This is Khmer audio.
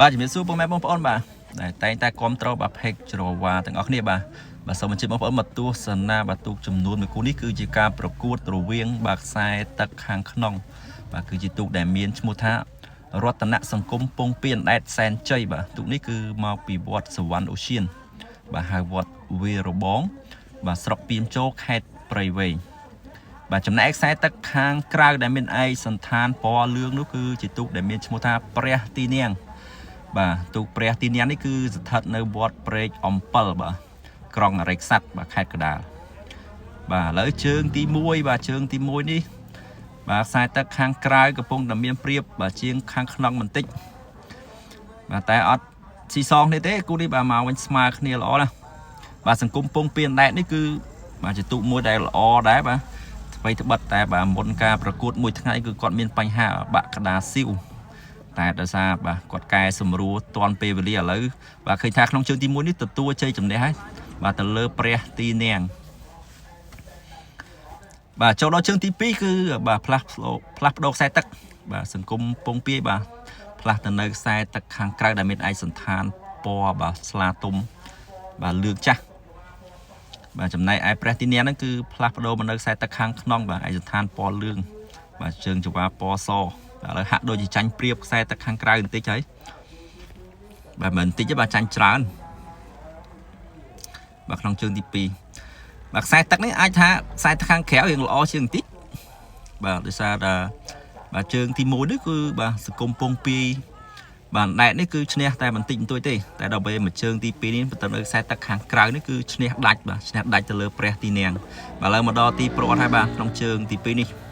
បាទជំរាបសួរពុកម៉ែបងប្អូនបាទដែលតែងតែគ្រប់គ្រងបាទ page ច្រវ៉ាទាំងអស់គ្នាបាទបាទសូមអញ្ជើញបងប្អូនមកទស្សនាបាទទូកចំនួនមួយគូនេះគឺជាការប្រកួតរវាងបាទខ្សែទឹកខាងក្នុងបាទគឺជាទូកដែលមានឈ្មោះថារតនសង្គមពងពៀនដែតសែនជ័យបាទទូកនេះគឺមកពីវត្តសវណ្ណអូសៀនបាទហៅវត្តវារបងបាទស្រុកពាមជោខេត្តព្រៃវែងបាទចំណែកខ្សែទឹកខាងក្រៅដែលមានឯកសន្តានពណ៌លឿងនោះគឺជាទូកដែលមានឈ្មោះថាព្រះទីនាង បាទទូកព្រះទីនាងនេះគឺស្ថិតនៅវត្តព្រែកអំពិលបាទក្រុងអរិយក្សត្របាទខេត្តកណ្ដាលបាទឥឡូវជើងទី1បាទជើងទី1នេះបាទខ្សែទឹកខាងក្រៅកំពុងតែមានព្រៀបបាទជាងខាងក្នុងបន្តិចបាទតែអត់ស៊ីសងនេះទេគូនេះបាទមកវិញស្មើគ្នាល្អណាស់បាទសង្គមពងពៀនដែតនេះគឺបាទជាទូកមួយដែលល្អដែរបាទថ្មីត្បិតតែបាទមុនការប្រកួតមួយថ្ងៃគឺគាត់មានបញ្ហាបាក់ក្តារស៊ីវ តែដោយសារបាទគាត់កែសម្រួលតាន់ពេលវេលាឥឡូវបាទឃើញថាក្នុងជើងទី1នេះទទួលជ័យជំនះហើយបាទទៅលើព្រះទីនាងបាទចូលដល់ជើងទី2គឺបាទផ្លាស់ផ្លាស់ប្ដូរខ្សែទឹកបាទសង្គមពងពាយបាទផ្លាស់ទៅនៅខ្សែទឹកខាងក្រៅដែលមានឯកសន្តានពណ៌បាទស្លាទុំបាទលឿងចាស់បាទចំណែកឯព្រះទីនាងហ្នឹងគឺផ្លាស់ប្ដូរមកនៅខ្សែទឹកខាងក្នុងបាទឯកសន្តានពណ៌លឿងបាទជើងចង្វាពណ៌សបាទឥឡូវហាក់ដូចជាចាញ់ព្រៀបខ្សែទឹកខាងក្រៅបន្តិចហើយបាទមិនបន្តិចទេបាទចាញ់ច្រើនបាទក្នុងជើងទី2បាទខ្សែទឹកនេះអាចថាខ្សែទឹកខាងក្រៅរៀងល្អជាងបន្តិចបាទដោយសារតែបាទជើងទី1នេះគឺបាទសង្គមពងពីបាទដែកនេះគឺឈ្នះតែបន្តិចបន្តួចទេតែដល់ពេលមកជើងទី2នេះបន្តនៅខ្សែទឹកខាងក្រៅនេះគឺឈ្នះដាច់បាទឈ្នះដាច់ទៅលើព្រះទីនាងបាទឥឡូវមកដល់ទីប្រអត់ហើយបាទក្នុងជើងទី2នេះ។